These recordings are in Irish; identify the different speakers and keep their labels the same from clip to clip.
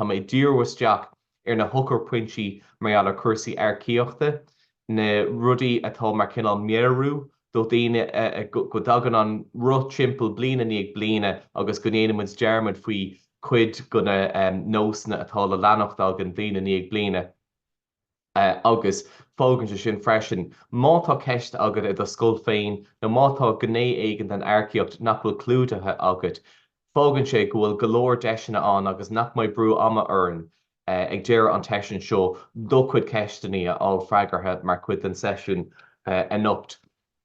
Speaker 1: Tá mé ag díriú isteach ar na heochairphointí mar gheall ar chúrsaí earcaíochta, na rudaí atá mar chineál meabhrú do dhaoine go dtagann an roth timpeall bliain i ndiaidh bliana agus go ndéanann muid dearmad faoi chuid de na nósanna atá le leanacht againn bliain i ndiaidh bliana. Agus fágann sé sin freisin, má tá ceist agat i do scoil féin nó má tá gné éigin den earcaíocht nach bhfuil clúdaithe agat, fágann sé go bhfuil go leor deiseanna ann agus nach mbeidh brú ama orainn ag deireadh an tseisiúin seo do chuid ceisteanna a fháil freagartha mar chuid den seisiún anocht.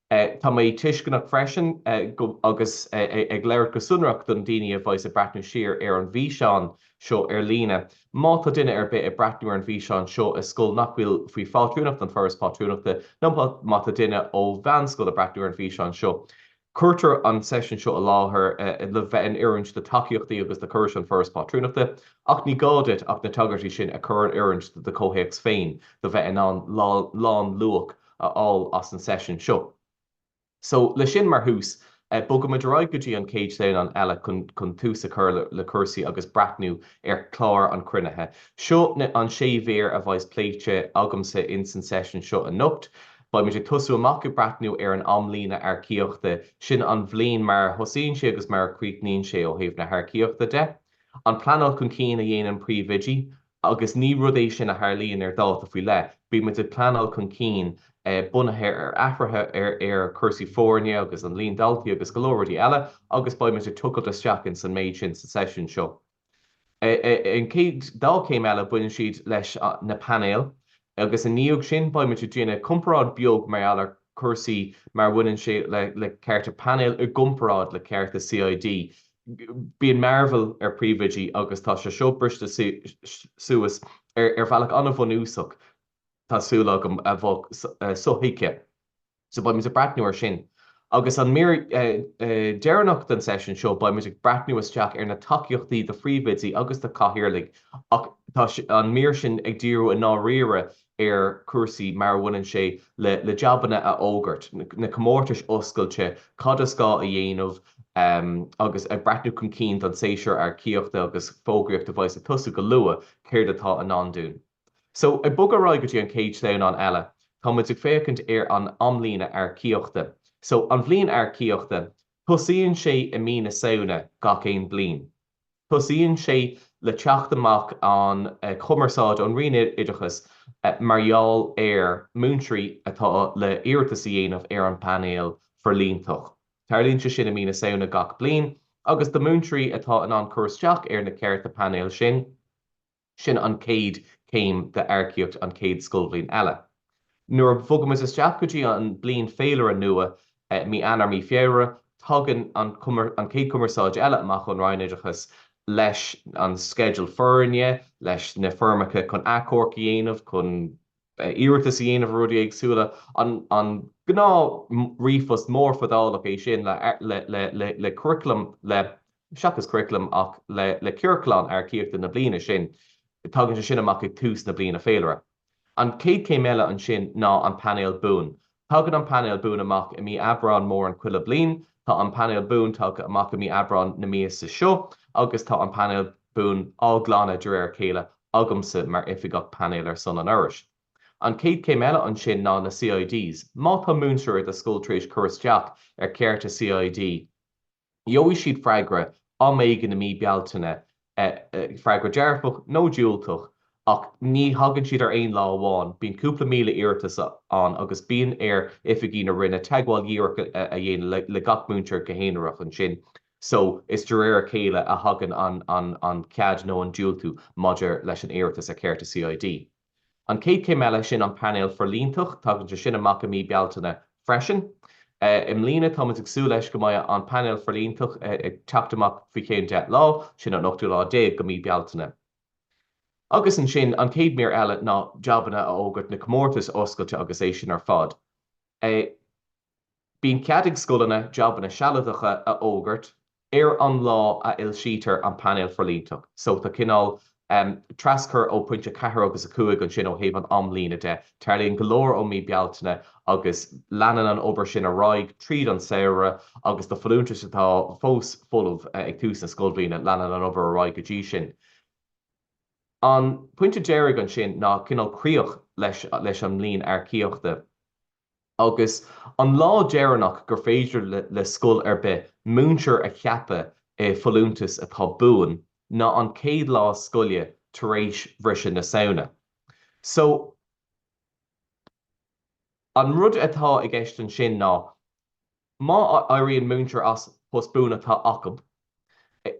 Speaker 1: Tá mé tuisceanach freisin agus ag labhairt go sonrach do na daoine a bheas ag breathnú siar ar an bhfíseán seo ar líne. Má tá duine ar bith ag breathnú ar an bhfíseán seo i scoil nach bhfuil faoi phátrúnacht an Foras Pátrúnachta nó má tá duine ó mheánscoil ag breathnú ar an bhfíseán seo, cuirtear an seisiún seo i láthair le bheith in oiriúint do tacaíochtaí agus do chórais an Foras Pátrúnachta ach ní gá duit ach na tagairtí sin a chur in oiriúint do do chomhthéacs féin do bheith in ann lánluach a fháil as an seisiún seo. So, le sin mar thús, bogaimid ar aghaidh go dtí an chéad sleamhnán eile chun tús a chur le cúrsaí agus breathnú ar chlár an chruinnithe. Seo an sé mhír a bheas pléite agamsa ins an seisiún seo anocht. Beimid ag tosú amach ag breathnú ar an amlíne earcaíochta, sin an bhliain mar a thosaíonn sé agus mar a chríochnaíonn sé ó thaobh na hearcaíochta de. An pleanáil chun cinn a dhéanann príomhoidí, Agus ní rud é sin a tharlaíonn ar dáta faoi leith, bíonn muid ag pleanáil chun cinn bunaithe ar athruithe ar chúrsaí foirne agus an líon daltaí agus go leor rudaí eile agus beidh muid ag tochailt isteach ins an méid sin sa seisiún seo. An chéad dá chéim eile baineann siad leis na painéil agus i ndiaidh sin beidh muid ag déanamh comparáid beag mar gheall ar chúrsaí mar a bhaineann sé le cearta painéil i gcomparáid le cearta CID. Bíonn mearbhall ar phríomhoidí agus tá sé seo briste suas ar bhealach an-bhunúsach, tá súil agam, a bheadh sothuigthe. So beidh muid ag breathnú air sin. Agus an mír deireanach den seisiún seo, beidh muid ag breathnú isteach ar na tacaíochtaí do phríomhoidí agus do chathaoirligh ach tá an mír sin ag díriú i ndáiríre ar chúrsaí mar a bhaineann sé le jabanna a fhógairt, na comórtais oscailte, cad is gá a dhéanamh agus ag breathnú chun cinn don séasúr earcaíochta agus fógraíocht a bheas ag tosú go luath, céard atá i ndán dúinn. So, ag bogadh ar aghaidh go dtí an chéad sleamhnán eile, tá muid ag féachaint ar an amlíne earcaíochta. So, an bhliain earcaíochta, tosaíonn sé i mí na Samhna gach aon bliain. Tosaíonn sé le teacht amach an chumarsáid ón Roinn Oideachais mar gheall ar múinteoirí atá le iarratas a dhéanamh ar an bpainéal forlíontach. Tarlaíonn sé sin i mí na Samhna gach bliain agus do múinteoirí atá in ann cur isteach ar na cearta painéil sin, Sin an chéad chéim d'earcaíocht an chéad scoilbhliain eile. Nuair a bhogaimid isteach go dtí an bliain féilire nua, mí Eanáir, mí Feabhra, tagann an chéad chumarsáid eile amach ón Roinn Oideachais leis an sceideal foirne, leis na foirmeacha chun achomharc a dhéanamh, chun iarratas a dhéanamh ar rudaí éagsúla. An gnáth ríomhphost mór fadálach é sin le curaclam, le, seachas curaclam ach le ciorclán earcaíochta na bliana sin, tagann sé sin amach ag tús na bliana féilire. An chéad chéim eile ansin ná an painéal buan. Tagann an painéal buan amach i mí Aibreáin mórán chuile bliain. Tá an painéal buan tagtha amach i mí Aibreáin na míosa seo agus tá an painéal buan á ghlanadh de réir a chéile agamsa mar Oifigeach Painéil ar son an Fhorais. An chéad chéim eile ansin ná na CIDs. Má tá múinteoir i do scoil tar éis cur isteach ar chearta CID, gheobhaidh siad freagra am éigin i mí Bealtaine, freagra dearfach nó diúltach, ach ní thagann siad ar aon lá amháin. Bíonn cúpla míle iarratas ann agus bíonn ar oifigí na Roinne teagmháil dhíreach a dhéanamh le gach múinteoir go haonarach ansin. So, is de réir a chéile a thagann an cead nó an diúltú maidir leis an iarratas ar chearta CID. An chéad chéim eile, sin an painéal forlíontach. Tagann sé sin amach i mí Bealtaine freisin. I mbliana, táimid ag súil leis go mbeidh an painéal forlíontach ag teacht amach faoi cheann 10 lá, sin an ochtú lá déag de mí Bealtaine. Agus ansin, an chéad mír eile ná jabanna a fhógairt, na comórtais oscailte agus é sin ar fad. Bíonn cead ag scoileanna jabanna sealadacha a fhógairt ar an lá a fhoilsítear an painéal forlíontach. So tá cineál traschur ó pointe 4 agus 5 ansin ó thaobh an amlíne de. Tarlaíonn go leor ó mí Bealtaine agus leanann an obair sin ar aghaidh tríd an samhradh agus do folúntais atá fós folamh ag tús na scoilbhliana, leanann an obair ar aghaidh go dtí sin. An pointe deiridh ansin ná cineál críoch leis leis an mbliain earcaíochta agus an lá deireanach gur féidir le scoil ar bith múinteoir a cheapadh i bhfolúntas atá buan ná an chéad lá scoile tar éis bhriseadh na Samhna. So, an rud atá i gceist ansin ná Má éiríonn múinteoir as post buan atá acu,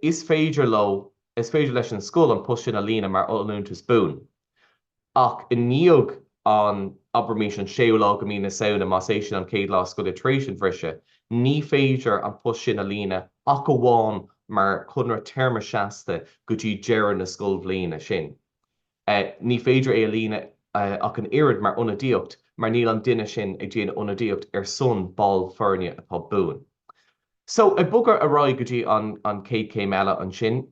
Speaker 1: is féidir leo, is féidir leis an scoil an post sin a líonadh mar fholúntas buan. Ach i ndiaidh an, abraimís an séú lá de mhí na Samhna, más é sin an chéad lá scoile tar éis an bhriseadh, ní féidir an post sin a líonadh ach amháin mar chonradh téarma seasta go dtí deireadh na scoilbhliana sin. Ní féidir é a líonadh ach an oiread mar ionadaíocht mar níl an duine sin ag déanamh ionadaíocht ar son ball foirne atá buan. So, ag bogadh ar aghaidh go dtí an an chéad chéim eile ansin,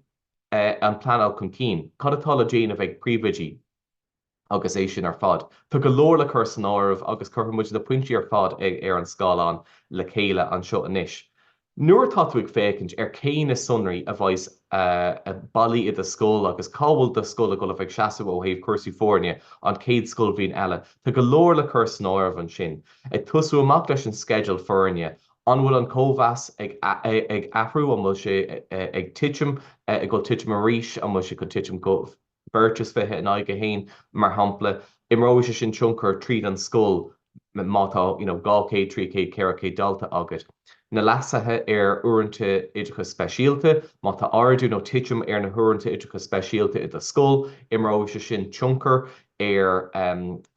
Speaker 1: an pleanáil chun cinn. Cad atá le déanamh ag príomhoidí agus é sin ar fad? Tá go leor le cur san áireamh agus cuirfidh muid na pointí ar fad ar an scáileán le chéile anseo anois. Nuair atá tú ag féachaint ar cé na sonraí a bheas bailí i do scoil agus cá bhfuil do scoil ag dul a bheith ag seasamh ó thaobh cúrsaí foirne an chéad scoilbhliain eile, tá go leor le cur san áireamh ansin. Ag tosú amach leis an sceideal foirne, an bhfuil an cóimheas ag athrú, an bhfuil sé ag titim, ag dul titim arís, an bhfuil sé chun titim go beirt is 20 in aghaidh a haon, mar shampla. Imreoidh sé sin tionchar tríd an scoil má tá you know 200, 300, 400 dalta agat. Na leasuithe ar uaireanta oideachais speisialta, má tá ardú nó titim ar na huaireanta oideachais speisialta i do scoil, imreoidh sé sin tionchar ar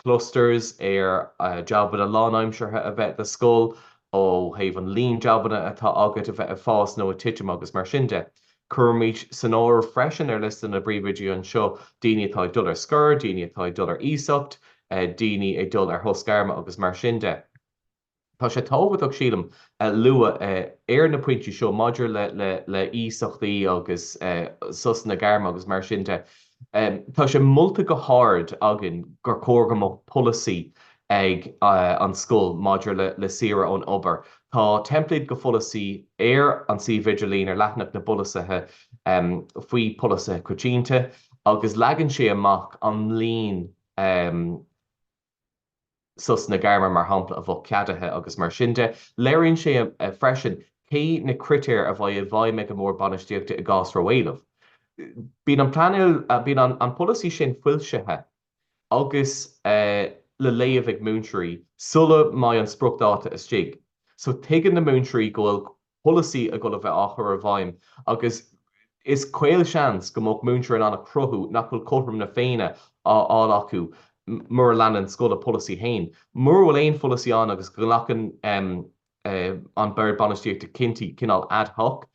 Speaker 1: clusters, ar jabanna lánaimseartha a bheith i do scoil, ó thaobh an líon jabanna atá agat a bheith ag fás nó ag titim agus mar sin de. Cuirimid san áireamh freisin ar liosta na bpríomhoidí anseo daoine atá ag dul ar scor, daoine atá ag dul ar iasacht, daoine ag dul ar shos gairme agus mar sin de. Tá sé tábhachtach, sílim, a lua ar na pointí seo maidir le hiasachtaí agus sosanna gairme agus mar sin de. Tá sé molta go hard againn gur chóir go mbeadh polasaí ag an scoil maidir le saoire ón obair. Tá teimpléad de pholasaí ar an suíomh idirlín ar leathanach na bpolasaithe faoi pholasaithe coitianta agus leagann sé amach an líon sosanna gairme, mar shampla, a bheadh ceadaithe agus mar sin de. Léiríonn sé freisin cé na critéir a bheidh i bhfeidhm ag an mBord Bainistíochta i gcás ró-éilimh. Bíonn an plean, bíonn an polasaí sin foilsithe agus le léamh ag múinteoirí sula mbeidh an spriocdháta istigh. So tuigeann na múinteoirí go bhfuil polasaí ag dul a bheith á chur i bhfeidhm agus is caolseans go mbeadh múinteoir in ann a chruthú nach bhfuil cothrom na Féinne á fháil acu mura leanann an scoil a polasaí féin. Mura bhfuil aon pholasaí ann agus go nglacann an Bord Bainistíochta cinntí cineál ad hoc,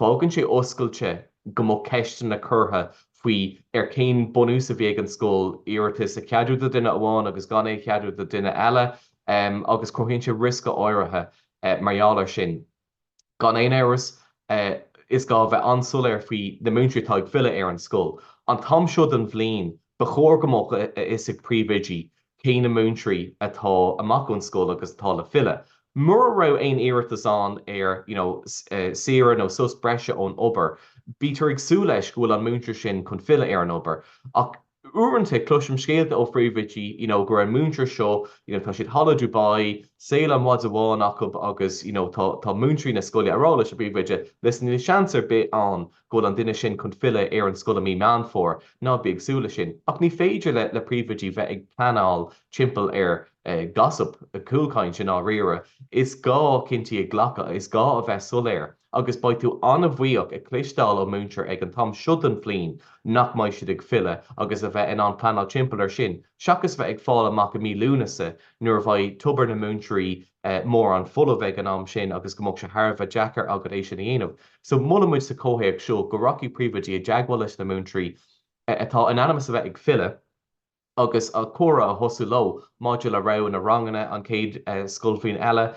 Speaker 1: fágann sé oscailte go mbeadh ceisteanna curtha faoi ar cén bunús a bhí ag an scoil iarratas a cheadú do dhuine amháin agus gan é a cheadú do dhuine eile agus cruthaíonn sé riosca áirithe mar gheall air sin. Gan aon amhras, is gá a bheith an-soiléir faoi na múinteoirí atá ag filleadh ar an scoil. An t-am seo den bhliain, ba chóir go mbeadh a fhios ag príomhoidí cé na múinteoirí atá amach ón scoil agus atá le filleadh. Mura raibh aon iarratas ann ar you know saoire nó sos breise ón obair, bítear ag súil leis go bhfuil an múinteoir sin chun filleadh ar an obair. Ach uaireanta cloisim scéalta ó phríomhoidí you know go raibh an múinteoir seo you know tá siad thall i Dubai, saol an mhaide bháin acu agus you know tá tá múinteoirí na scoile ag rá leis an bpríomhoide listen níl seans ar bith ann go bhfuil an duine sin chun filleadh ar an scoil i mí Meán Fómhair, ná bí ag súil leis sin. Ach ní féidir le le príomhoidí bheith ag pleanáil timpeall ar gossip, cúlchaint i ndáiríre. Is gá cinntí a ghlacadh, is gá a bheith soiléir agus beidh tú an-bhuíoch ag cloisteáil ó mhúinteoir ag an t-am seo den bhliain nach mbeidh siad ag filleadh agus a bheith in ann pleanáil timpeall air sin seachas bheith ag fáil amach i mí Lúnasa nuair a bheidh tobar na múinteoirí mórán folamh ag an am sin agus go mbeadh sé thar a bheith deacair agat é sin a dhéanamh. So molann muid sa chomhthéacs seo go rachaidh príomhoidí i dteagmháil leis na múinteoirí atá in ainm is a bheith ag filleadh agus comhrá a thosú leo maidir le rogha na ranganna an chéad scoilbhliain eile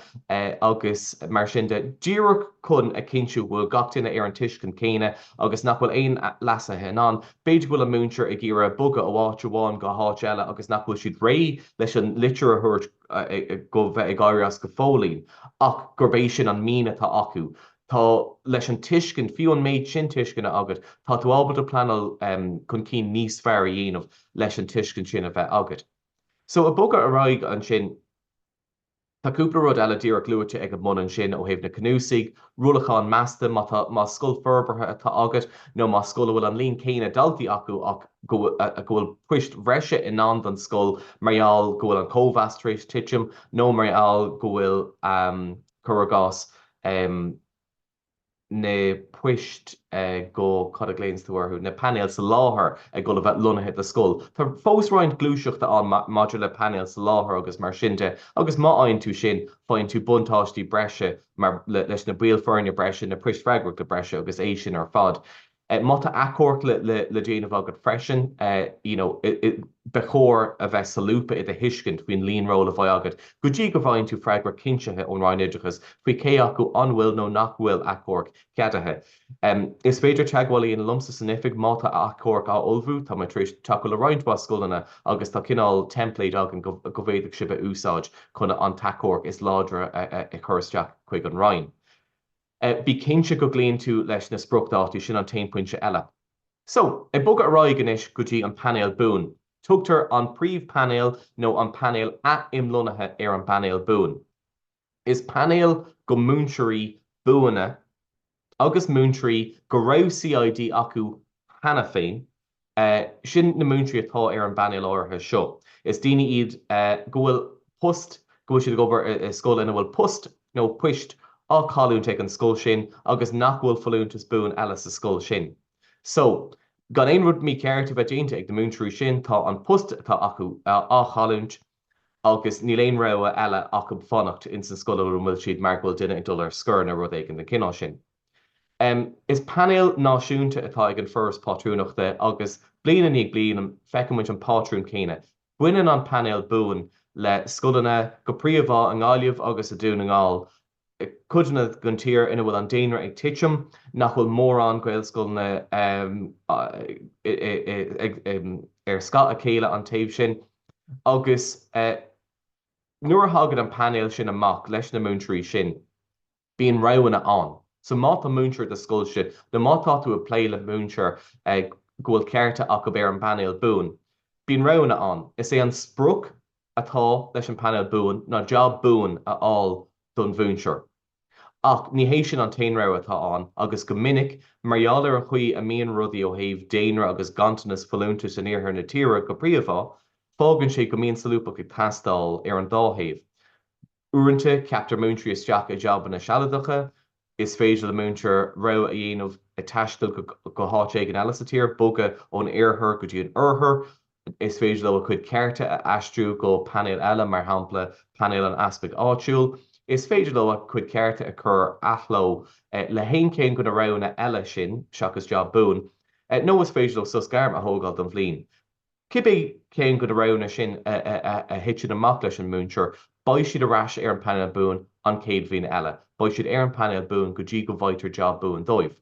Speaker 1: agus mar sin de, díreach chun a chinntiú go bhfuil gach duine ar an tuiscint chéanna agus nach bhfuil aon leasuithe i ndán. B'fhéidir go bhfuil an múinteoir ag iarraidh bogadh ó áit amháin go háit eile agus nach bhfuil siad réidh leis an litir a thabhairt go bheith ag éirí as go fóillín ach gurb é sin an mian atá acu. Tá, leis an tuiscint, fiú an méid sin tuisceana agat, tá tú ábalta pleanáil chun cinn níos fearr a dhéanamh leis an tuiscint sin a bheith agat. So, ag bogadh ar aghaidh ansin, tá cúpla rud eile díreach luaite ag an mbun ansin ó thaobh na cnuasaigh, rollachán measta, má tá, más scoil forbartha atá agat nó más scoil a bhfuil an líon céanna daltaí acu ach go bhfuil poist bhreise i ndán don scoil mar gheall go bhfuil an cóimheas tar éis titim nó mar gheall go bhfuil, cuir i gcás, na poist go, cad a ghlaonns tú orthu, na painéil soláthair ag dul a bheith lonnaithe i do scoil. Tá fós roinnt gluaiseachta ann maidir le painéil soláthair agus mar sin de agus má fhaigheann tú sin, faigheann tú buntáistí breise mar leis na baill foirne breise, na poist freagrachta breise agus é sin ar fad. Má tá achomharc le déanamh agat freisin, you know, ba chóir a bheith solúbtha i do thuiscint faoin líon ról a bheidh agat go dtí go bhfaigheann tú freagra cinntithe ón Roinn Oideachais faoi cé acu an bhfuil nó nach bhfuil achomharc ceadaithe. Is féidir teagmháil a dhéanamh liomsa san oifig má tá achomharc á ullmhú. Tá mé tar éis tacú le roinnt mhaith scoileanna agus tá cineál template againn go bhféadfadh sibh a úsáid chun an t-achomharc is láidre a chur isteach chuig an Roinn. Bí cinnte go gcloíonn tú leis na spriocdhátaí, sin an t-aon pointe eile. So, ag bogadh ar aghaidh anois go dtí an painéal buan. Tugtar an príomhphainéal nó an painéal ath-imlonnaithe ar an bpainéal buan. Is painéal go múinteoirí buana agus múinteoirí go raibh CID acu cheana féin Sin na múinteoirí atá ar an bpainéal áirithe seo. Is daoine iad go bhfuil post, go bhfuil siad ag obair i scoil ina bhfuil post nó poist á cailliúint ag an scoil sin agus nach bhfuil folúntas buan eile sa scoil sin. So, gan aon rud mícheart a bheith déanta ag na múinteoirí sin, tá an post atá acu á chailliúint agus níl aon rogha eile acu fanacht ins an scoil ina bhfuil siad mar go bhfuil duine ag dul ar scor nó rud éigin den chineál sin. Is painéal náisiúnta atá ag an Foras Pátrúnachta agus bliain i ndiaidh bliana feiceann muid an pátrún céanna. Baineann an painéal buan le scoileanna, go príomha i nGaillimh agus i Dún na nGall, codanna den tír ina bhfuil an daonra ag titim, nach bhfuil mórán Gaelscoileanna ar scáth a chéile an taobh sin agus nuair a thagann an painéal sin amach leis na múinteoirí sin, Bíonn roghanna ann. So má tá múinteoir i do scoilse nó má tá tú ag plé le múinteoir go bhfuil cearta acu ar an bpainéal buan, bíonn roghanna ann. Is é an sprioc atá leis an bpainéal buan ná jab buan a fháil don mhúinteoir. Ach ní hé sin an t-aon rogha atá ann agus go minic, mar gheall ar an chaoi a mbíonn rudaí ó thaobh daonra agus ganntanas folúntais in iarthar na tíre go príomha, fágann sé go mbíonn solúbthacht ag teastáil ar an dá thaobh. Uaireanta, ceaptar múinteoirí isteach i jabanna sealadacha. Is féidir le múinteoir rogha a dhéanamh taisteal go háit éigin eile sa tír, bogadh ón iarthar go dtí an oirthear. Is féidir leo a cuid cearta a aistriú go painéal eile, mar shampla painéal an easpaig áitiúil. Is féidir leo a cuid cearta a chur athló le haon cheann de na roghanna eile sin, seachas jab buan, nó is féidir leo sos gairme a thógáil don bhliain. Cibé ceann de na roghanna sin a thiteann amach leis an múinteoir, beidh siad ar ais ar an bpainéal buan an chéad bhliain eile. Beidh siad ar an bpainéal buan go dtí go bhfaightear jab buan dóibh.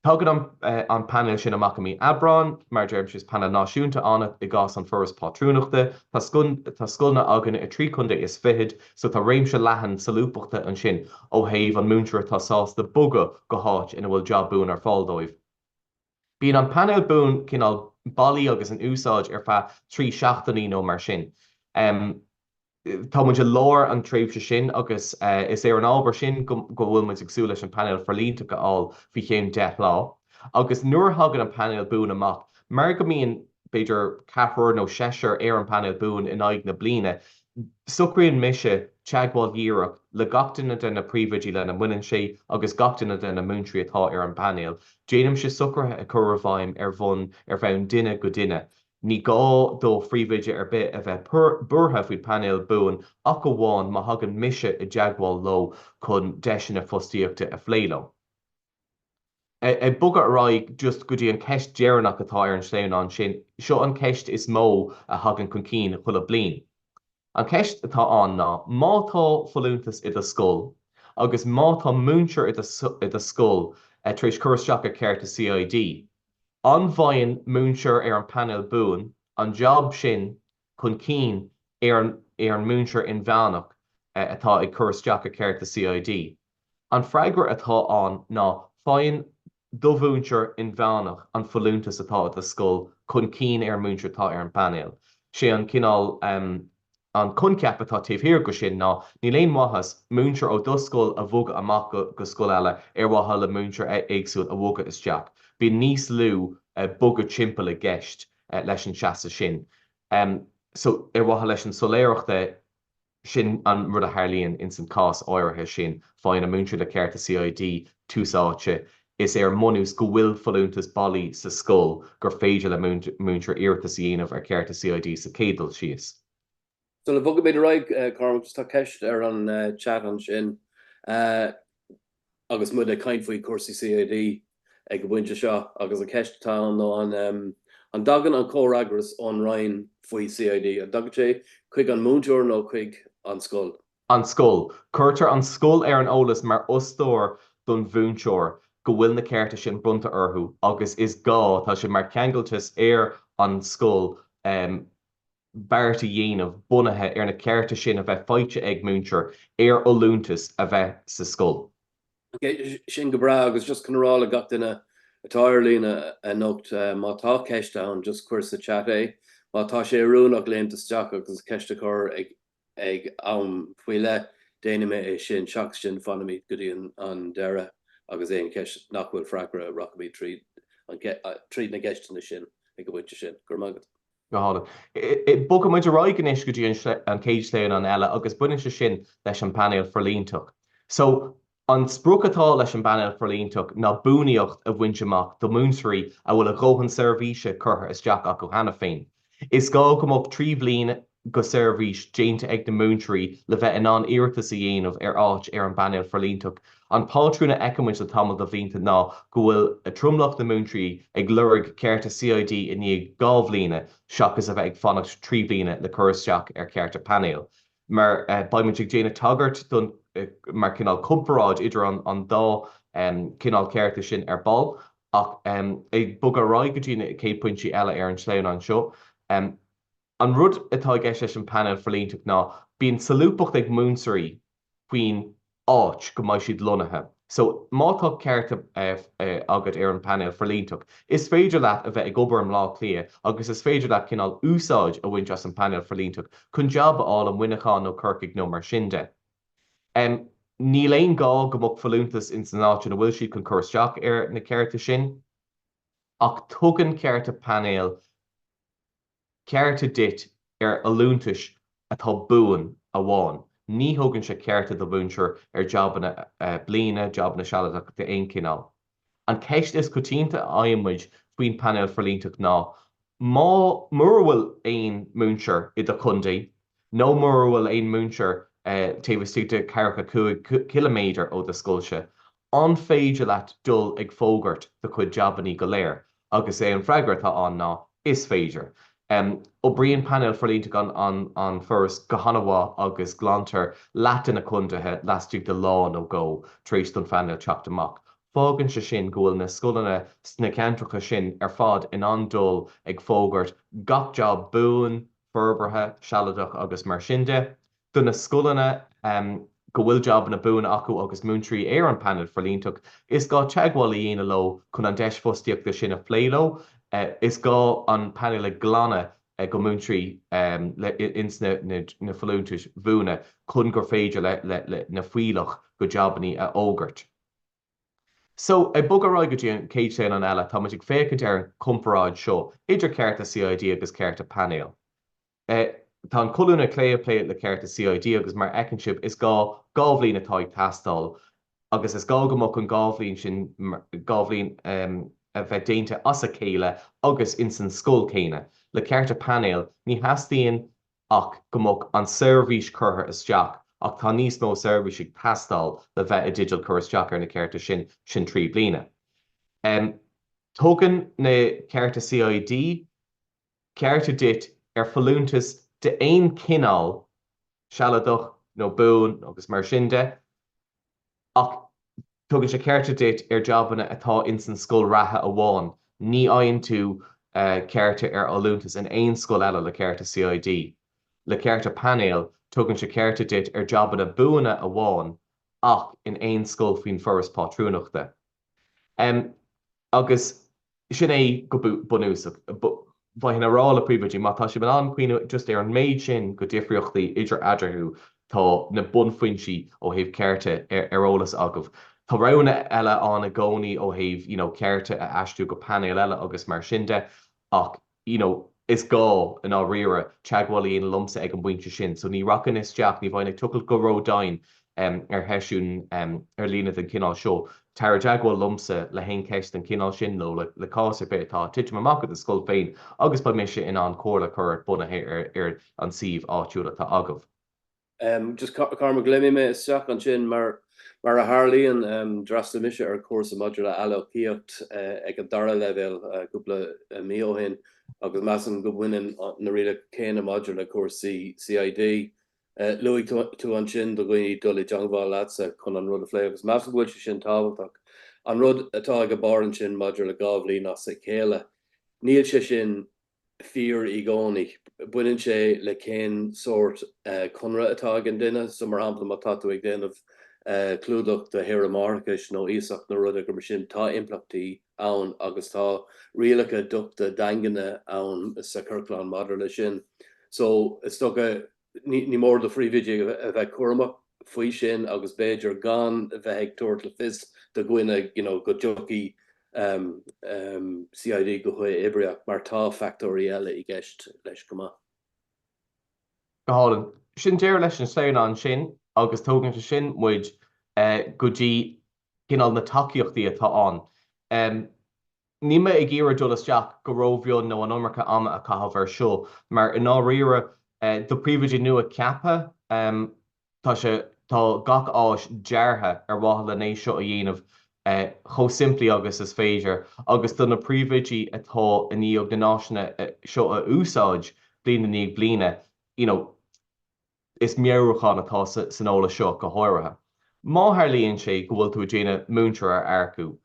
Speaker 1: Tagann an painéal sin amach i mí Aibreáin. Mar a deirimse, is painéal náisiúnta ann i gcás an Foras Pátrúnachta. Tá scoileanna againn i dtrí chontae is fichead, so tá réimse leathan solúbthachta ansin ó thaobh an múinteoir atá sásta bogadh go háit ina bhfuil jab buan ar fáil dóibh. Bíonn an painéal buan cineál bailí agus in úsáid ar feadh 3 seachtainí nó mar sin. Tá muid i lár an tréimhse sin agus is ar an ábhar sin go bhfuil muid ag súil leis an painéal forlíontach a fháil faoi cheann 10 lá. Agus nuair a thagann an painéal buan amach, mar go mbíonn b'fhéidir ceathrar nó seisear ar an bpainéal buan in aghaidh na bliana, Socraíonn mise teagmháil dhíreach le gach duine de na príomhoidí lena mbaineann sé agus gach duine de na múinteoirí atá ar an bpainéal. Déanaimse socruithe a chur i bhfeidhm ar bhonn ar bhonn duine go duine. Ní gá do phríomhoide ar bith a bheith buartha faoin bpainéal buan ach amháin má thagann mise i dteagmháil leo chun deiseanna fostaíochta a phlé leo. Ag bogadh ar aghaidh just go dtí an ceist deireanach atá ar an sleamhnán sin, seo an ceist is mó a thagann chun cinn chuile bliain. An cheist atá ann ná, má tá folúntas i do scoil agus má tá múinteoir i do scoil tar éis cur isteach ar cearta CID, an bhfaigheann múinteoir ar an bpainéal buan an jab sin chun cinn ar an múinteoir inmheánach atá ag cur isteach ar cearta CID? An freagra atá ann ná faigheann do mhúinteoir inmheánach an folúntas atá i do scoil chun cinn ar an múinteoir atá ar an bpainéal. Sé an cineál, an coincheap atá taobh thiar de sin ná níl aon mhaitheas múinteoir ó do scoil a bhogadh amach go scoil eile ar mhaithe le múinteoir éagsúil a bhogadh isteach. Bíonn níos lú bogadh timpeall i gceist leis an seasamh sin. So, ar mhaithe leis an soiléireacht de, sin an rud a tharlaíonn ins an cás áirithe sin, faigheann an múinteoir le cearta CID tús áite. Is ar an mbunús go bhfuil folúntas bailí sa scoil gur féidir le múinteoir iarratas a dhéanamh ar chearta CID sa chéad dul síos.
Speaker 2: Sula bhogaimid ar aghaidh, Cormac, just tá ceist ar an chat ansin agus muid ag caint faoi chúrsaí CID ag an bpointe seo agus an cheist atá ann ná an an dtagann an comhfhreagras ón Roinn faoi CID, an dtagann sé chuig an múinteoir nó chuig an scoil?
Speaker 1: An scoil. Cuirtear an scoil ar an eolas mar fhostóir don mhúinteoir go bhfuil na cearta sin bronnta orthu agus is gá, tá sé mar cheangaltas ar an scoil beart a dhéanamh bunaithe ar na cearta sin a bheith faighte ag múinteoir ar fholúntas a bheith sa scoil.
Speaker 2: Ok, sin go breá agus just chun a rá le gach duine atá ar líne anocht, má tá ceist ann just cuir sa chat é. Má tá sé oiriúnach léimt isteach agus ceist a chur ag ag am faoi leith, déanfaidh mé é sin, seachas sin fanfaimid go dtí an deireadh agus aon cheist nach bhfuil freagra rachaimid tríd tríd na gceisteanna sin ag an bpointe sin. Go raibh maith agat.
Speaker 1: Go hálainn. Bogfaidh muid ar aghaidh anois go dtí an chéad sleamhnán eile agus baineann sé sin leis an bpainéal forlíontach. So, an sprioc atá leis an bpainéal forlíontach ná buanaíocht a bhaint amach do mhúinteoirí a bhfuil a dhóthain seirbhíse curtha isteach acu cheana féin. Is gá go mbeadh 3 bhliain de sheirbhís déanta ag na múinteoirí le bheith in ann iarratas a dhéanamh ar áit ar an bpainéal forlíontach. An pátrún a fheiceann muid le tamall de bhlianta ná go bhfuil tromlach na múinteoirí ag lorg cearta CID i ndiaidh 2 bhliana seachas a bheith ag fanacht 3 bliana le cur isteach ar chearta painéil. Mar beidh muid ag déanamh tagairt don mar cineál comparáid idir an dá chineál cearta sin ar ball ach ag bogadh ar aghaidh go dtí na chéad pointí eile ar an sleamhnán seo. An rud atá i gceist leis an bpainéal forlíontach ná bíonn solúbthacht ag múinteoirí faoin áit go mbeidh siad lonnaithe. So, má tá cearta agat ar an bpainéal forlíontach, is féidir leat a bheith ag obair i mBleá Cliath agus is féidir leat cineál úsáid a bhaint as an bpainéal forlíontach chun jab a fháil i Muineachán nó Corcaigh nó mar sin de. Níl aon ghá go mbeadh folúntas ins an áit ina bhfuil siad chun cur isteach ar na cearta sin ach tugann cearta painéil cearta duit ar fholúntais atá buan amháin. Ní thugann sé cearta do mhúinteoir ar jabanna bliana, jabanna sealadacha d'aon chineál. An cheist is coitianta a fhaigheann muid faoin bpainéal forlíontach ná, má, mura bhfuil aon mhúinteoir i do chontae nó mura bhfuil aon mhúinteoir taobh istigh de cheathracha 5 ciliméadar ó do scoilse, an féidir leat dul ag fógairt do chuid jabannaí go léir? Agus é an freagra atá ann ná, is féidir. Oibríonn painéal forlíontach an Forais go han-mhaith agus glantar leath de na contaetha laistigh de lá nó dhó tar éis don phainéal teacht amach. Fágann sé sin go bhfuil na scoileanna sna ceantracha sin ar fad in ann dul ag fógairt gach jab buan, forbartha, sealadach agus mar sin de. Do na scoileanna go bhfuil jabanna buana acu agus múinteoirí ar an bpainéal forlíontach, is gá teagmháil a dhéanamh leo chun an deis fostaíochta sin a phlé leo. Is gá an painéal a ghlanadh de mhúinteoirí ins na folúntais bhuana chun gur féidir le na fuílleach de jabannaí a fhógairt. So, ag bogadh ar aghaidh go dtí an chéad sleamhnán eile, tá muid ag féachaint ar an chomparáid seo idir cearta CID agus cearta painéil. Tá an colún ar clé ag plé le cearta CID agus mar a fheiceann sibh is gá 2 bhliain atá ag teastáil agus is gá go mbeadh an 2 bhliain sin, 2 bhliain a bheith déanta as a chéile agus ins an scoil céanna. Le cearta painéil ní theastaíonn ach go mbeadh an seirbhís curtha isteach ach tá níos mó seirbhís ag teastáil le bheith i dteideal cur isteach ar na cearta sin, sin 3 bliana. Tugann na cearta CID cearta duit ar folúntas d'aon chineál, sealadach nó buan agus mar sin de, ach tugann sé cearta duit ar jabanna atá ins an scoil reatha amháin. Ní fhaigheann tú cearta ar fholúntas in aon scoil eile le cearta CID. Le cearta painéil, tugann sé cearta duit ar jabanna buana amháin. ach in aon scoil faoin Foras Pátrúnachta. Agus sin é go bunúsach. Bheinn ag rá le príomhoidí, má tá sibh in ann cuimhniú just ar an méid sin de difríochtaí idir eadarthu, tá na bunfhoinsí ó thaobh cearta ar eolas agaibh. Tá roghanna eile ann i gcónaí ó thaobh you know cearta a aistriú go painéal eile agus mar sin de ach you know, is gá, i ndáiríre, teagmháil a dhéanamh liomsa ag an bpointe sin. So ní rachainn isteach, ní bheinn ag tochailt go ró-domhain ar sheisiún ar líne den chineál seo. Tar i dteagmháil liomsa le haon cheist den chineál sin nó le cás ar bith atá ag titim amach i do scoil féin agus beidh mise in ann comhairle a chur ort bunaithe ar an suíomh áitiúil atá agaibh.
Speaker 2: Just Cormac, léimfidh mé isteach ansin, mar mar a tharlaíonn, d'fhreastail mise ar chúrsa maidir le earcaíocht ag an dara leibhéal cúpla mí ó shin agus measaim go mbaineann na rialacha céanna maidir le cúrsaí CID. Luaigh tú ansin do dhaoine dul i dteangmháil leatsa chun an rud a phlé agus measaim go bhfuil sé sin tábhachtach. An rud atá ag an barr ansin maidir le 2 bhliain as a chéile, níl sé sin fíor i gcónaí. Baineann sé le cén sórt conradh atá ag an duine. So, mar shampla, má tá tú ag déanamh clúdach do shaoire máithreachais nó iasacht nó rud éigin mar sin, tá impleachtaí ann agus tá rialacha dochta daingne ann sa chiorclán maidir leis sin. So, is dócha Ní mór do phríomhoidí a bheith cúramach faoi sin agus b'fhéidir gan a bheith ag tabhairt le fios do dhaoine you know go dtiocfaidh CID go huathoibríoch mar tá factóirí eile i gceist leis chomh maith.
Speaker 1: Go hálainn. Sin deireadh leis an sleamhnán sin agus tógann sé sin muid go dtí cineál na tacaíochtaí atá ann. Níl mé ag iarraidh dul isteach go rómhion nó an iomarca ama a chaitheamh air seo mar i ndáiríre do phríomhoidí nua ceaptha tá sé tá gach áis deartha ar mhaithe len é seo a dhéanamh chomh simplí agus is féidir agus do na príomhoidí atá i ndiaidh na n-áiseanna seo a úsáid bliain i ndiaidh bliana you know Is meabhrúchán atá san eolas seo go háirithe. Má tharlaíonn sé go bhfuil tú ag déanamh múinteoir a earcú,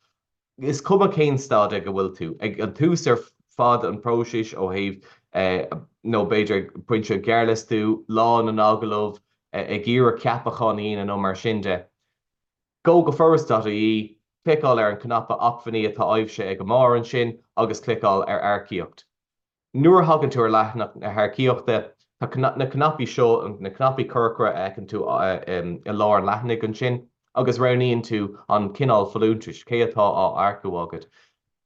Speaker 1: is cuma cén staid ag a bhfuil tú, ag an tús ar fad an próisis ó thaobh nó b'fhéidir ag pointe an gearrliostú, lá na n-agallamh, ag iarraidh ceapachán a dhéanamh nó mar sin de, gabh go foras.ie, cliceáil ar an cnaipe acmhainní atá aibhsithe ag an mbarr ansin agus cliceáil ar earcaíocht. Nuair a thagann tú ar leathanach na hearcaíochta, tá na cnaipí seo, na cnaipí corcra a fheiceann tú i lár an leathanaigh ansin, agus roghnaíonn tú an cineál folúntais, cé atá á earcú agat.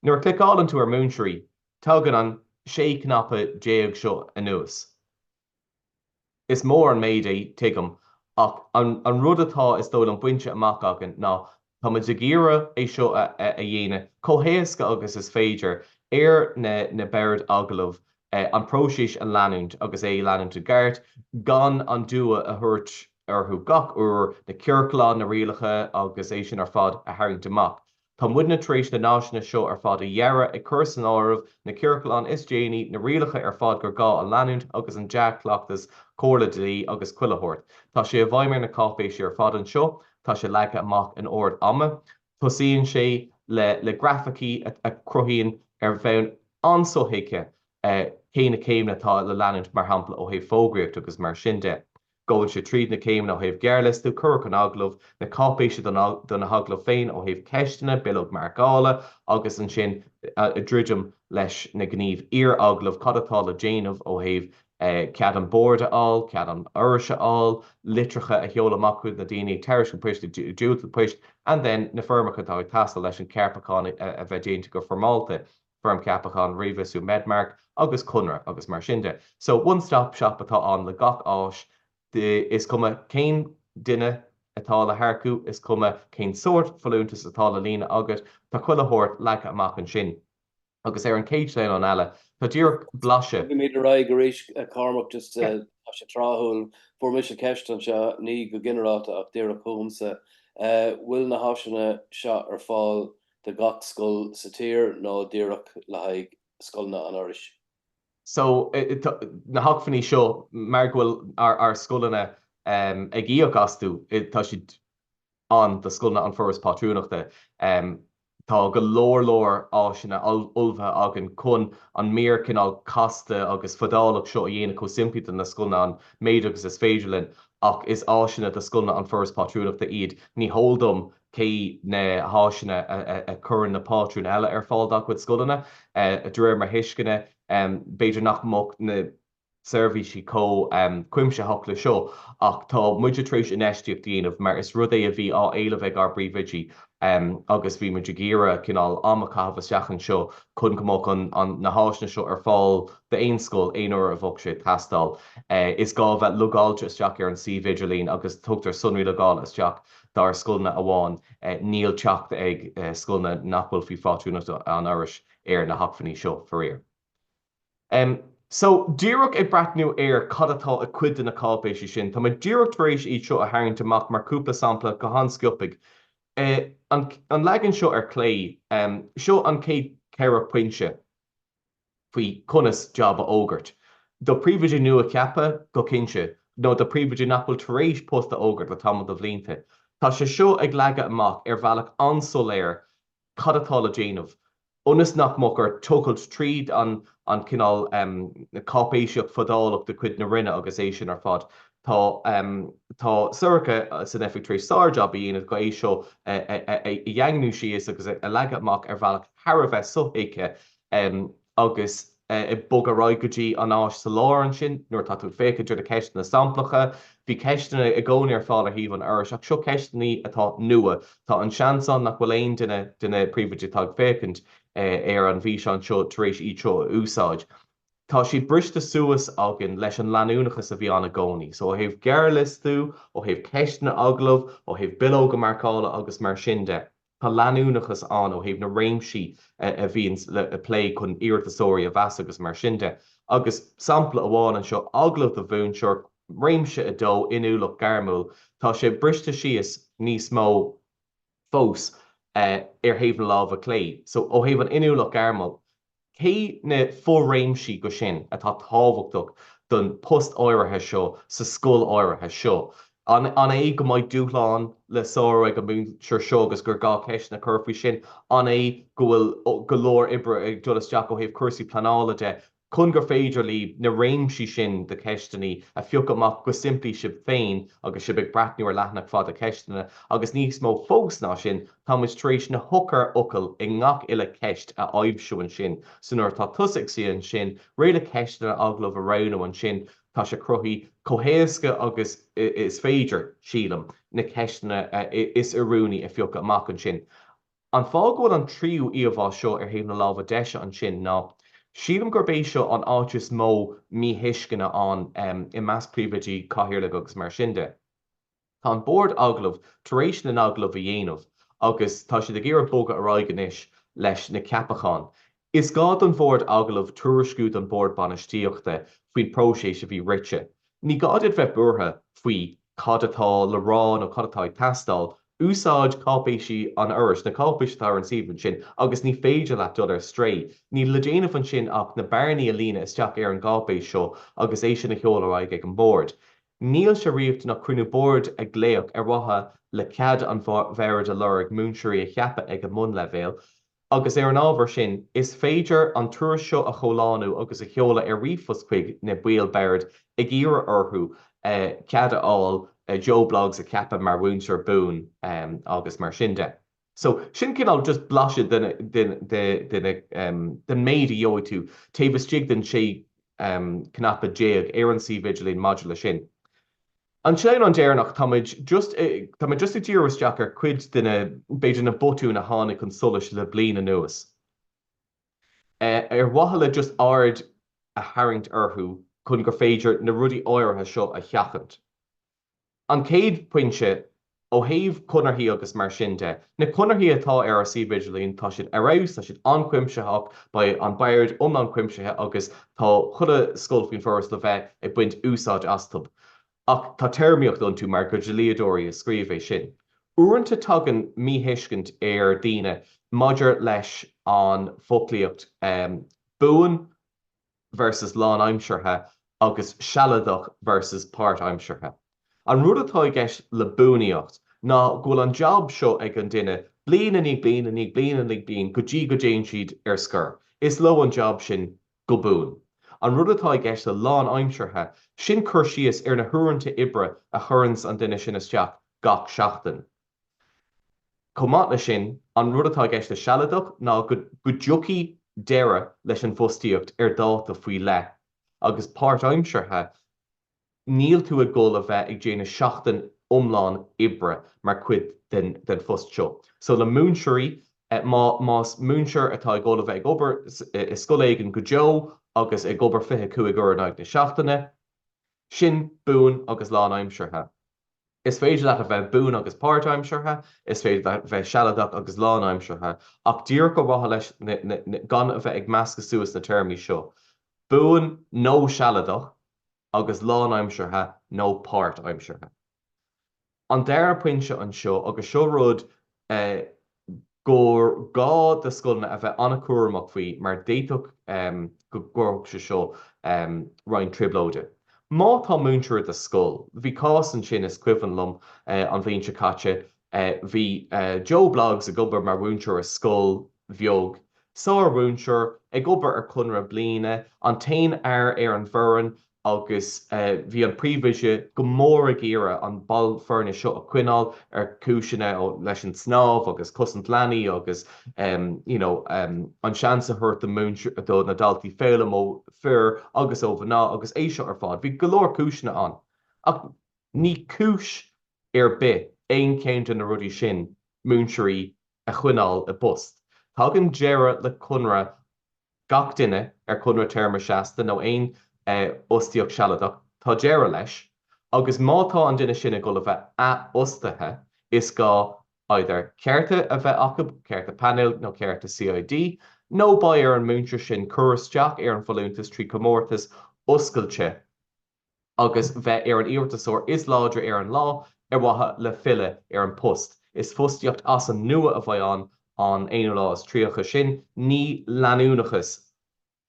Speaker 1: Nuair a chliceálann tú ar Múinteoirí, tagann an 16 cnaipe seo anuas. Is mór an méid é, tuigim, ach an rud atá, is dóigh liom, bainte amach againn ná tá muid ag iarraidh é seo a dhéanamh chomh héasca agus is féidir ar na boird agallaimh an próiseas a leanúint agus é a leanúint i gceart, gan an dua a thabhairt orthu gach uair na ciorcláin, na rialacha agus é sin ar fad a tharraingt amach. Tá muidne tar éis na n-áiseanna seo ar fad a dhearadh, ag cur san áireamh na ciorcláin is déanaí, na rialacha ar fad gur gá a leanúint agus an dea-chleachtas, comhairle dlí agus chuile shórt. Tá sé i bhfeidhm ar na cáipéisí ar fad anseo. Tá sé leagtha amach in ord ama. Tosaíonn sé le le grafaicí a chruthaíonn ar bhonn an-sothuigthe cé na céimeanna atá le leanúint, mar shampla ó thaobh fógraíocht agus mar sin de. Gabhann sé tríd na céimeanna ó thaobh gearrliostú, cuireadh chun agallamh, na cáipéisí do na hagallaimh féin ó thaobh ceisteanna, bileog marcála agus ansin druidim leis na gnímh iar-agallaimh, cad atá le déanamh ó thaobh cead an Bhoird a fháil, cead an Fhorais a fháil, litreacha a sheoladh amach chuig na daoine ag tairiscint poist, ag diúltú poist and then na foirmeacha atá ag teastáil leis an cheapachán a bheith déanta go foirmeálta. foirm ceapacháin, ríomhfhiosrú Medmarc agus conradh agus mar sin de. So one stop shop atá ann le gach áis, is cuma cén duine atá le hearcú, is cuma cén sórt folúntas atá le líonadh agat, tá chuile shórt leagtha amach ansin. Agus ar an chéad sleamhnán eile, tá díreach blaiseadh.
Speaker 2: Bogfaimid ar aghaidh arís, a Chormaic, just tá sé tráthúil. Fuair mise ceist anseo, ní go ginearálta ach díreach chugamsa. Bhfuil na háiseanna seo ar fáil do gach scoil sa tír nó díreach le haghaidh scoileanna an Fhorais?
Speaker 1: So, na hacmhainní seo, mar go bhfuil ár scoileanna ag íoc astu, tá siad ann do scoileanna an Foras Pátrúnachta. Tá go leor leor áiseanna ullmhaithe againn chun an mír cineál casta agus fadálach seo a dhéanamh chomh simplí do na scoileanna an méid agus is féidir linn. ach is áiseanna do scoileanna an Foras Pátrúnachta iad. Ní heol dom cé na háiseanna a chuireann na pátrúin eile ar fáil dá gcuid scoileanna. De réir mo thuisceana, b'fhéidir nach mbeadh na seirbhísí chomh cuimsitheach le seo ach tá muide tar éis infheistíocht a dhéanamh mar is rud é a bhí á éileamh ag ár bpríomhoidí agus bhí muid ag iarraidh cineál am a chaitheamh isteach anseo chun go mbeadh an na háiseanna seo ar fáil d'aon scoil aon uair a bheadh sé ag teastáil. Is gá a bheith logáilte isteach ar an suíomh idirlín agus tugtar sonraí logála isteach dár scoileanna amháin. Níl teacht ag scoileanna nach bhfuil faoi phátrúnacht an Fhorais ar na hacmhainní seo, faraor. So, díreach ag breathnú ar cad atá i cuid de na cáipéisí sin, tá mé díreach tar éis iad seo a tharraingt amach mar cúpla sampla go han-sciobtha. An leagan seo ar clé, seo an chéad 4 pointe faoi conas jab a fhógairt. Do phríomhoide nua-cheaptha, go cinnte, nó do phríomhoide nach bhfuil tar éis post a fhógairt le tamall de bhlianta. Tá sé seo ag leagadh amach ar bhealach an-soiléir cad atá le déanamh. ionas nach mbeadh ort tochailt tríd an an cineál cáipéisíocht fadálach de chuid na Roinne agus é sin ar fad. Tá tá Sorcha san oifig tar éis sár-jab a dhéanamh go é seo a dhaingniú síos agus a leagadh amach ar bhealach thar a bheith sothuigthe agus ag bogadh ar aghaidh go dtí an áis sa lár ansin nuair atá tú ag féachaint ar na ceisteanna samplacha. Bhí ceisteanna i gcónaí ar fáil ar shuíomh an Fhorais ach seo ceisteanna atá nua. Tá an seans ann nach bhfuil aon duine de na príomhoidí atá ag féachaint ar an bhfíseán seo tar éis iad seo a úsáid. Tá siad briste suas againn leis an leanúnachas a bhí ann i gcónaí. So ó thaobh gearrliostú, ó thaobh ceisteanna agallaimh, ó thaobh bileoga marcála agus mar sin de. Tá leanúnachas ann ó thaobh na réimsí a bhíonn le plé chun iarratasóirí a mheas agus mar sin de. Agus sampla amháin anseo, agallamh do mhúinteoir, réimse 2, inniúlacht ghairmiúil, tá sé briste síos níos mó fós ar thaobh na láimhe clé. So ó thaobh an inniúlacht ghairmiúil, Cé na fo-réimsí go sin atá tábhachtach don post áirithe seo sa scoil áirithe seo? An é go mbeidh dúshlán le sárú ag an múinteoir seo agus gur gá ceisteanna a chur faoi sin? An é go bhfuil go leor oibre ag dul isteach ó thaobh cúrsaí pleanála de chun gur féidir libh na réimsí sin de cheisteanna a phiocadh amach go simplí sibh féin agus sibh ag breathnú ar leathanach fada ceisteanna agus níos mó fós ná sin, tá muid tar éis na heochairfhocail i ngach uile cheist a aibhsiú ansin so nuair atá tusa ag suí ansin réidh le ceisteanna agallaimh a roghnú ansin tá sé cruthaithe chomh héasca agus is féidir, sílim, na ceisteanna is oiriúnaí a phiocadh amach ansin. An fáth go bhfuil an tríú íomhá seo ar thaobh na láimhe deise ansin ná, sílim gurb é seo an áit is mó míthuisceana ann i measc príomhoidí, cathaoirligh agus mar sin de. Tá an bord agallaimh tar éis na n-agallamh a dhéanamh agus tá siad ag iarraidh bogadh ar aghaidh anois leis na ceapacháin. Is gá don bhord agallaimh tuairisciú don bhord bainistíochta faoin bpróiseas a bhí rite. Ní gá duit bheith buartha faoi cad atá le rá nó cad atá ag teastáil, úsáid cáipéisí an Fhorais, na cáipéisí atá ar an suíomh ansin, agus ní féidir leat dul ar strae. Níl le déanamh ansin ach na bearnaí a líonadh isteach ar an gcáipéis seo agus é sin a sheoladh ar aghaidh ag an mBord. Níl sé riachtanach cruinniú boird a ghlaoch ar mhaithe le cead an bhoird a lorg múinteoirí a cheapadh ag an mbunleibhéal. Agus ar an ábhar sin, is féidir an tuairisc seo a chomhlánú agus a sheoladh ar ríomhphost chuig na baill boird ag iarraidh orthu cead a fháil Joe Bloggs a cheapadh mar mhúinteoir buan agus mar sin de. So, sin cineál just blaiseadh den méid a gheobhaidh tú taobh istigh den 16 cnaipe ar an suíomh idirlín maidir leis sin. An sleamhnán deireanach, tá muid just, tá muid just ag díriú isteach ar chuid de na, b'fhéidir na botúin a tháinig chun solais le bliain anuas, ar mhaithe le just aird a tharraingt orthu chun gur féidir na rudaí áirithe seo a sheachaint. An chéad phointe, ó thaobh conarthaí agus mar sin de, na conarthaí atá ar ár suíomh idirlín, tá siad ar fheabhas, tá siad an-chuimsitheach, beidh an bord iomlán cuimsithe agus tá chuile scoil faoin Foras le bheith ag baint úsáid astu. Ach tá téarmaíocht iontu mar gur dlíodóirí a scríobh é sin. Uaireanta tagann míthuiscint ar daoine maidir leis an bhfoclaíocht buan versus lánaimseartha agus sealadach versus páirtaimseartha. An rud atá i gceist le buanaíocht ná go bhfuil an jab seo ag an duine bliain i ndiaidh bliain i ndiaidh bliain i ndiaidh bliain go dtí go dtéann siad ar scor. Is leo an jab sin go buan. An rud atá i gceist le lánaimseartha, sin cur síos ar na huaireanta oibre a chuireanns an duine sin isteach gach seachtain. Chomh maith leis sin, an rud atá i gceist le sealadach ná go dtiocfaidh deireadh leis an bhfostaíocht ar dháta faoi leith agus páirtaimseartha, níl tú ag dul a bheith ag déanamh seachtain iomlán oibre mar chuid den den phost seo. So le múinteoirí, má más múinteoir atá ag dul a bheith ag obair i scoil éigin go deo agus ag obair 25 uair in aghaidh na seachtaine, sin buan agus lánaimseartha. Is féidir leat a bheith buan agus páirtaimseartha, is féidir leat a bheith sealadach agus lánaimseartha, ach díreach ar mhaithe leis na, gan a bheith ag meascadh suas na téarmaí seo, buan nó sealadach agus lánaimseartha nó páirtaimseartha. An dara pointe anseo, agus seo rud gur gá do scoileanna a bheith an-chúramach faoi mar d'fhéadfadh go gcuirfeadh sé seo roinnt trioblóide. Má tá múinteoir i do scoil, bhí cás ansin is cuimhin liom an bhliain seo caite, bhí Joe Bloggs ag obair mar mhúinteoir i scoil bheag, sár-mhúinteoir, ag obair ar chonradh bliana, an t-aon fhear ar an bhfoireann agus bhí an príomhoide go mór ag iarraidh an ball foirne seo a choinneáil ar chúiseanna leis an snámh agus cosaint leanaí agus you know an seans a thabhairt do mhúinteoir do na daltaí foghlaim ó fir agus ó mhná agus é seo ar fad. Bhí go leor cúiseanna ann ach ní cúis ar bith aon cheann de na rudaí sin múinteoirí a choinneáil i bpost. Tagann deireadh le conradh gach duine ar chonradh téarma seasta nó aon fhostaíocht sealadach, tá deireadh leis, agus má tá an duine sin ag dul a bheith athfhostaithe, is gá either cearta a bheith acu, cearta painéil nó cearta CID, nó beidh ar an múinteoir sin cur isteach ar an bhfolúntas trí chomórtas oscailte. agus bheith ar an iarratasóir is láidre ar an lá ar mhaithe le filleadh ar an bpost. Is fostaíocht as an nua a bheidh ann an aonú lá is 30 sin, ní leanúnachas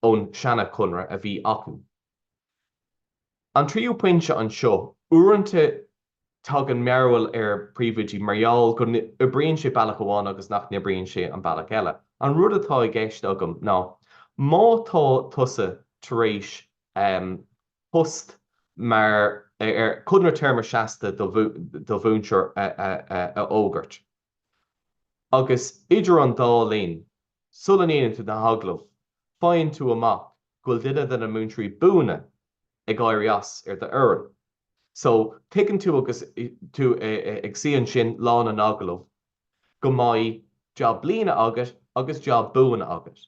Speaker 1: ón seana-chonradh a bhí acu. An tríú pointe anseo, uaireanta tagann mearbhall ar phríomhoidí mar gheall go n-oibríonn sé bealach amháin agus nach n-oibríonn sé an bealach eile. An rud atá i gceist agam ná má tá tusa tar éis post mar ar chonradh téarma seasta do mhúinteoir a fhógairt. Agus idir an dá linn, sula ndéanann tú na hagallaimh, faigheann tú amach go bhfuil duine de na múinteoirí buana ag éirí as ar d'fhoireann. So, tuigeann tú agus tú ag suí ansin lá na n-agallamh go mbeidh jab bliana agat agus jab buan agat.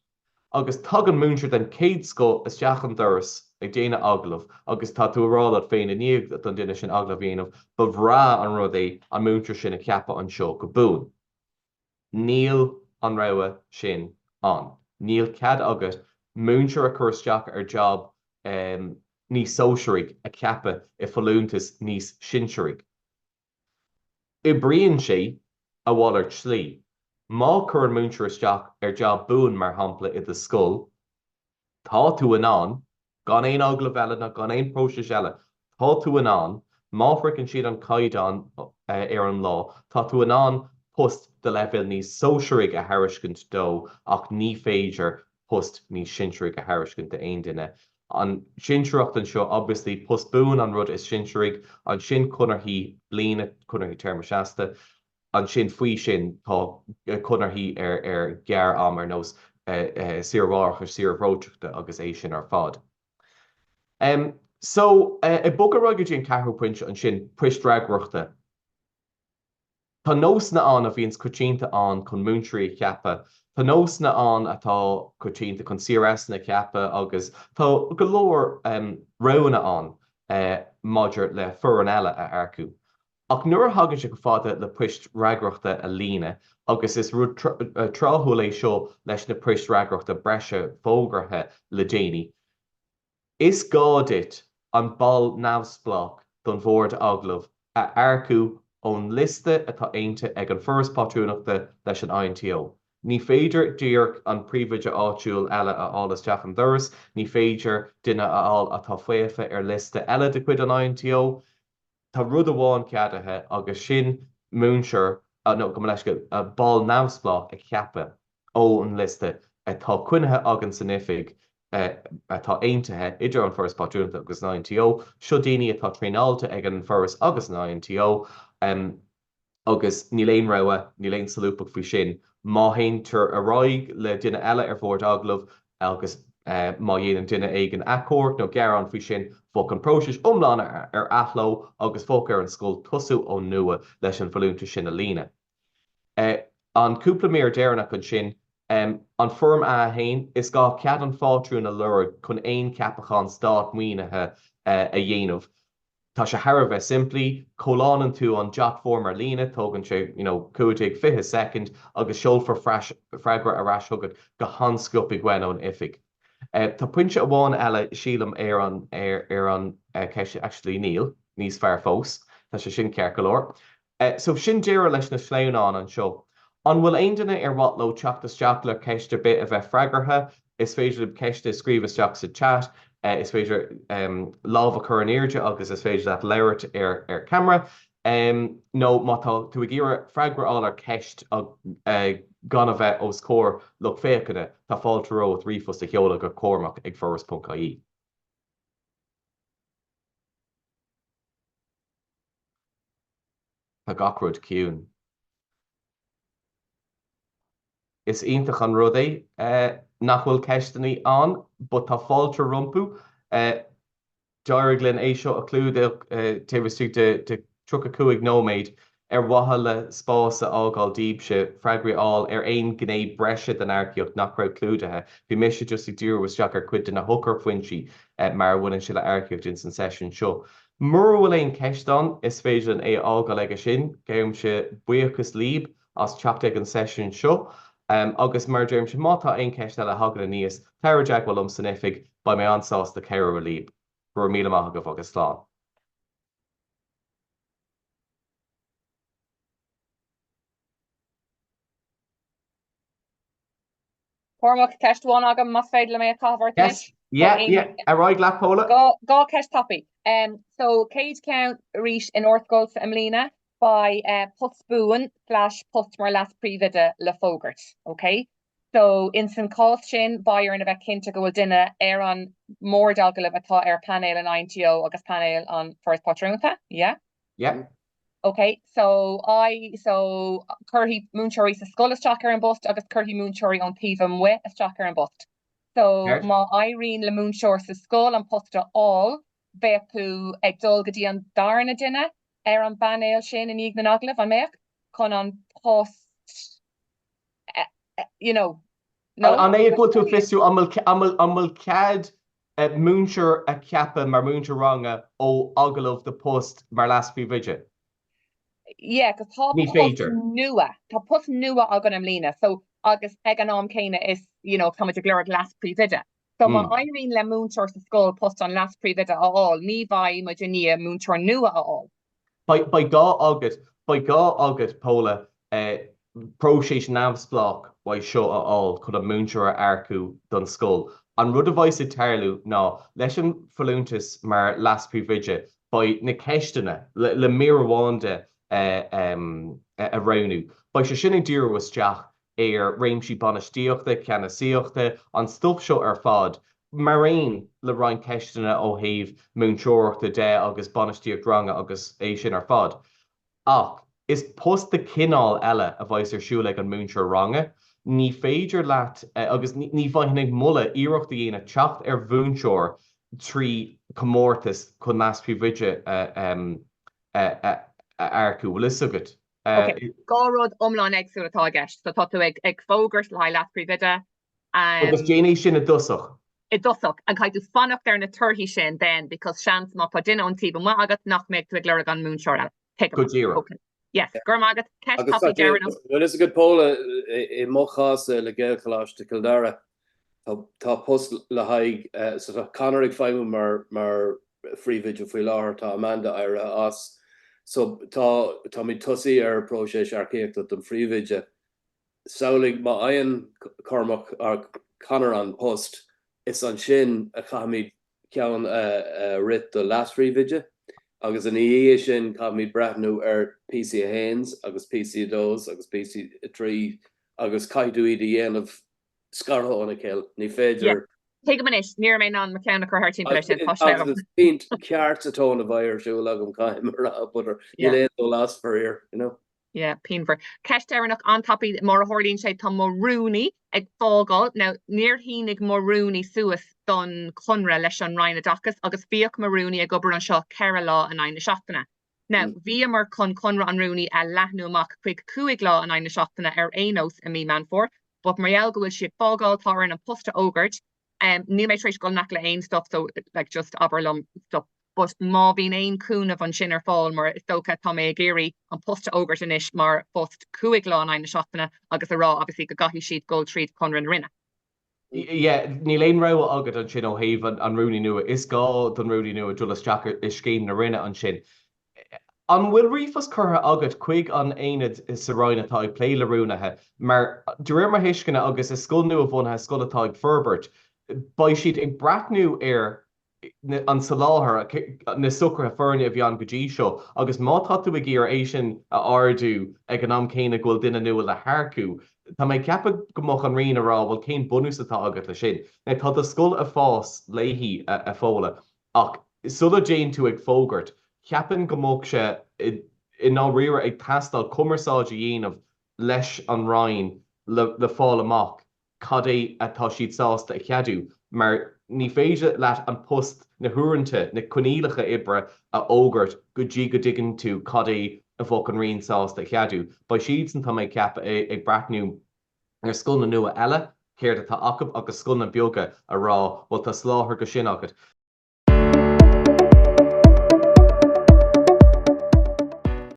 Speaker 1: Agus tagann múinteoir den chéad scoth isteach an doras ag déanamh agallamh agus tá tú ag rá leat féin i ndiaidh don duine sin agallamh a dhéanamh, ba bhreá an rud é an múinteoir sin a cheapadh anseo go buan. Níl an rogha sin ann. Níl cead agat múinteoir a chur isteach ar jab níos sóisearaigh a cheapadh i bhfolúntas níos sinsearaigh. Oibríonn sé a mhalairt slí. Má chuireann múinteoir isteach ar jab buan, mar shampla, i do scoil, tá tú in ann, gan aon agallamh eile ná gan aon próiseas eile, tá tú in ann, má shroicheann siad an caighdeán ar an lá, tá tú in ann post de leibhéal níos sóisearaigh a thairiscint dó ach ní féidir post níos sinsearaigh a thairiscint d'aon duine. An sinsearacht anseo, obviously, post buan an rud is sinsearaigh, ansin conarthaí bliana, conarthaí téarma seasta, ansin faoi sin tá conarthaí ar ar gearr-am ar nós saoire mháithreachais, saoire bhreoiteachta agus é sin ar fad. So, ag bogadh ar aghaidh go dtí an ceathrú pointe ansin, poist fhreagrachta. Tá nósanna ann a bhíonns coitianta ann chun múinteoirí a cheapadh, tá nósanna ann atá coitianta chun CRSanna a cheapadh agus tá go leor roghanna ann maidir le foireann eile a earcú. Ach nuair a thagann sé chomh fada le poist fhreagrachta a líonadh, agus is rud tráthúil é seo leis na poist fhreagrachta breise fógartha le déanaí, Is gá duit an ball neamhspleách don bhord agallaimh a earcú ón liosta atá aontaithe ag an Foras Pátrúnachta leis an INTO. Ní féidir díreach an príomhoide áitiúil eile a fháil isteach an doras, ní féidir duine a fháil atá faofa ar liosta eile de chuid an INTO. Tá rud amháin ceadaithe agus sin múinteoir, nó gabh mo leithscéal, ball neamhspleách a cheapadh ón liosta atá coinnithe againn san oifig. Atá aontaithe idir an Foras Pátrúnachta agus an INTO. Seo daoine atá traenáilte ag an Foras agus an INTO agus níl aon rogha, níl aon solúbthacht faoi sin. Má théantar ar aghaidh le duine eile ar bhord agallaimh agus má dhéanann duine éigin achomharc nó gearán faoi sin, bheadh an próiseas iomlán ar athló agus bheadh ar an scoil tosú ón nua leis an bhfolúntas sin a líonadh. An cúpla mír deireanach ansin, an Foirm a 1, is gá cead an phátrúin a lorg chun aon cheapachán stát-mhaoinithe a dhéanamh. Tá sé thar a bheith simplí, comhlánann tú an Jotform ar líne, tógann sé you know 15, 20 soicind agus seolfar freagra ar ais chugat go han-sciobtha uainn ón oifig. Tá pointe amháin eile sílim ar an ar an cheist, actually níl, níos fearr fós, tá sé sin ceart go leor. So sin deireadh leis na sleamhnáin anseo. An bhfuil aon duine ar mhaith leo teacht isteach le ceist ar bith a bheith freagartha? Is féidir libh ceist a scríobh isteach sa chat, is féidir lámh a chur in airde agus is féidir leat labhairt ar ar ceamara. Nó má tá tú ag iarraidh freagra a fháil ar cheist gan a bheith os comhair lucht féachana, tá fáilte romhat ríomhphost a sheoladh go cormac ag foras.ie. Tá gach rud ciúin. Is iontach an rud é nach bhfuil ceisteanna ann, but tá fáilte rompu. D'éirigh linn é seo a chlúdach taobh istigh de 35 nóiméad ar mhaithe le spás a fhágáil daoibhse freagraí a fháil ar aon ghné breise den earcaíocht nach raibh clúdaithe. Bhí mise just ag díriú isteach ar chuid de na heochairphointí mar a bhaineann sé le earcaíocht ins an seisiún seo. Mura bhfuil aon cheist ann, is féidir linn é a fhágáil aige sin. Gabhaimse buíochas libh as teacht ag an seisiún seo. Agus mar a deirimse, má tá aon cheist eile a thagann aníos, tar i dteagmháil liom san oifig, beidh mé an-sásta cabhrú libh. Go raibh míle maith agaibh agus slán.
Speaker 3: Cormac, ceist amháin agam, más féidir liom é a chaitheamh ort anois.
Speaker 1: Yes, yeah, yeah, ar aghaidh leat, Paula.
Speaker 3: Dhá cheist tapaidh. So, chéad cheann arís in ár scoilsa i mbliana, beidh post buan slash post mar leas-phríomhoide le fógairt, ok? So, ins an chás sin, beidh orainn a bheith cinnte go bhfuil duine ar an mbord agallaimh atá ar painéal an INTO agus painéal an Foras Pátrúnachta, yeah?
Speaker 1: Yeah.
Speaker 3: Ok, so I, so cuirfidh múinteoirí sa scoil isteach ar an bpost agus cuirfidh múinteoirí ón taobh amuigh isteach ar an bpost. So má éiríonn le múinteoir sa scoil an post a fháil, bheadh tú ag dul go dtí an darna duine ar an bpainéal sin i ndiaidh na n-agallamh, an mbeadh? Chun an post, you know,
Speaker 1: no? An é go bhfuil tú ag fiosrú an bhfuil, an bhfuil cead múinteoir a cheapadh mar mhúinteoir ranga ó agallamh do post mar leas-phríomhoide?
Speaker 3: Yeah, 'cause tá
Speaker 1: Ní
Speaker 3: post
Speaker 1: féidir.
Speaker 3: nua, tá post nua againn i mbliana, so agus ag an am céanna is, you know, táimid ag lorg leas-phríomhoide. So má éiríonn le múinteoir sa scoil post an leas-phríomhoide a fháil, ní bheidh muid i ndiaidh múinteoir nua a fháil.
Speaker 1: Beidh gá agat, beidh gá agat, Paula, próiseas neamhspleách uaidh seo a fháil chun an múinteoir a earcú don scoil. An rud a bheidhs ag tarlú ná, leis an bhfolúntas mar leas-phríomhoide, beidh na ceisteanna, le mír amháin de a roghnú, beidh sé sin ag díriú isteach ar réimsí bainistíochta, ceannasaíochta, an stuif seo ar fad, mar aon le roinnt ceisteanna ó thaobh múinteoireachta de agus bainistíocht ranga agus é sin ar fad. Ach is post de chineál eile a bheas ar siúl ag an múinteoir ranga. Ní féidir leat, agus ní bheinn ag moladh, iarracht a dhéanamh teacht ar mhúinteoir trí chomórtas chun leas-phríomhoide a earcú, bhfuil fhios agat?
Speaker 3: Ok, dhá rud iomlán éagsúil atá i gceist. So tá tú ag ag fógairt le haghaidh leas-phríomhoide.
Speaker 1: Agus déan é sin i dtosach.
Speaker 3: I dtosach. And caithfidh tú fanacht ar na torthaí sin then because seans má tá duine ón taobh amuigh agat nach mbeidh tú ag lorg an múinteoir eile. Tuigim.
Speaker 1: Go díreach.
Speaker 3: Ok. Yes. Go raibh maith agat. Ceist tapaidh deireanach.
Speaker 2: Bhfuil fhios agat Paula, i mo chás le Gaelcholáiste Chill Dara, tá post le haghaidh, so tá Conor ag feidhmiú mar mar phríomhoide faoi láthair, tá Amanda éirithe as. So tá, táimid tosaithe ar próiseas earcaíochta don phríomhoide. Samhlaigh má fhaigheann Cormac, or Conor an post, is ansin a chaithfimid ceann a rith do leas-phríomhoide agus ina dhiaidh sin caithfimid breathnú ar PC a haons agus PC a dós agus PC a trí agus caithfidh tú iad a dhéanamh scartha óna chéile. Ní féidir.
Speaker 3: Tuigim anois, ní raibh mé in ann mo cheann a chur thar timpeall air sin, tá
Speaker 2: sé agam. Agus pínt ceart sa tóin a bheidh ar siúl agam, caithfidh mé a rá, but níl aon dul as faraor, you know.
Speaker 3: Yeah, pianmhar. Ceist deireanach an-tapaidh, mar a tharlaíonn sé, tá mo rúnaí ag fágáil. Now, níor shínigh mo rúnaí suas don chonradh leis an Roinn Oideachais agus bhíodh mo rúnaí ag obair anseo 4 lá in aghaidh na seachtaine. Now, bhíomar chun conradh an rúnaí a leathnú amach chuig 5 lá in aghaidh na seachtaine ar aon nós i mí Meán Fómhair, but mar gheall go bhfuil sí ag fágáil, tá orainn an post a fhógairt. Níl mé tar éis dul in ngleic le aon stuff so like just abair liom stop. But má bhíonn aon chúnamh ansin ar fáil mar is dócha tá mé ag iarraidh an post a fhógairt anois mar phost 5 lá in aghaidh na seachtaine agus a rá obviously go gcaithfidh siad dul tríd conradh na Roinne.
Speaker 1: Yeah, níl aon rogha agat ansin ó thaobh an rúnaí nua. Is gá don rúnaí nua dul isteach i scéim na Roinne ansin. An bhfuil ríomhphost curtha agat chuig an aonad sa Roinn atá ag plé le rúnaithe? Mar, de réir mo thuisceana, agus is scoil nua-bhunaithe, scoil atá ag forbairt, beidh siad ag breathnú ar an soláthar, na socruithe foirne a bhí ann go dtí seo agus má tá tú ag iarraidh é sin a ardú ag an am céanna go bhfuil duine nua le hearcú, tá mé ag ceapadh go mbeadh an Roinn ag rá bhuel cén bunús atá agat le sin? Now tá do scoil ag fás léi, a Fódhla, ach sula dtéann tú ag fógairt, cheapfainn go mbeadh sé i ndáiríre ag teastáil cumarsáid a dhéanamh leis an Roinn le fáil amach cad é atá siad sásta a cheadú, mar ní féidir leat an post, na huaireanta, na coinníollacha oibre a fhógairt go dtí go dtuigeann tú cad é a bheadh an Roinn sásta a cheadú. Beidh siadsan, tá mé ag ceapadh, ag breathnú ar scoileanna nua eile, céard atá acu, agus scoileanna beaga a rá, bhuel tá soláthar go sin agat.